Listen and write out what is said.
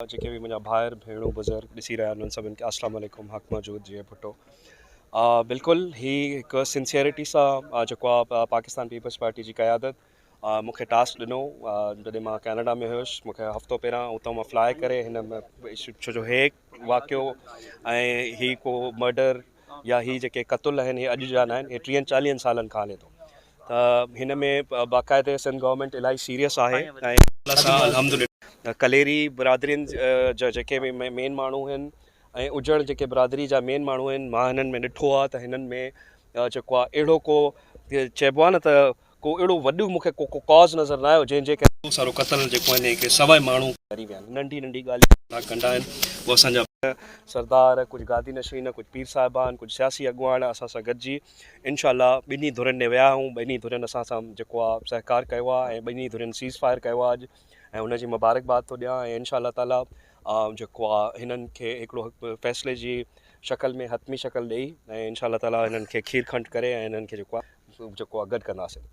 جيڪي به منهنجا ڀائر ڀيڻون بزرگ ڏسي رهيا آهن انهن سڀن کي السلام عليڪم حق موجود جي ڀٽو بلڪل هي هڪ سنسيئرٽي سان جيڪو آ پاڪستان پيپلز پارٽي جي قيادت مون کي ٽاسڪ ڏنو جڏهن مان ڪينيڊا ۾ هيس مون کي هفتو پهريان اتان مان فلاء ڪري هن ڇو جو هي واقعو ۽ هي ڪو مرڊر يا هي جيڪي قتل آهن هي اڄ جا نه آهن، هي ٽيهن چاليهن سالن کان هلي ٿو ته هن ۾ باقاعدي سنڌ گورنمينٽ الاهي سيريس آهي ۽ سان الحمدلله ڪليري برادرين جا جيڪي به مين ماڻهو آهن ۽ اجڙ جيڪي برادري جا مين ماڻهو آهن مان هنن ۾ ڏٺو آهي ته هنن ۾ جيڪو آهي اهڙو ڪو چئبو آهي نه ته ڪو اهڙو وڏو مون کي ڪو ڪاز نظر نه آيو جنهن جي ڪري ايڏو سارو قتل جيڪو آهن هڪ سوين ماڻهو مري ويا آهن ننڍي ننڍي ڳالهيون ڪندا آهن پوء اسان جا سردار ڪجهه گادي نشين ڪجهه پير صاحبان ڪجهه سياسي اڳواڻ اسان سان گڏجي انشاء الله ٻنهي ڌرين ڏي ويا آهيون ٻنهي ڌرين اسان سان جيڪو آهي سهڪار ڪيو آهي ۽ ٻنهي ڌرين سيز فائر ڪيو آهي اڄ ۽ ان جي مبارڪباد ٿو ڏيان ۽ انشاء الله تعالي جيڪو آهي هنن کي هڪڙو فيصلي جي شڪل ۾ حتمي شڪل ڏئي ۽ انشاء الله تعالي هنن کي کير کنڊ ڪري ۽ هنن کي جيڪو آهي جيڪو آهي گڏ ڪنداسين.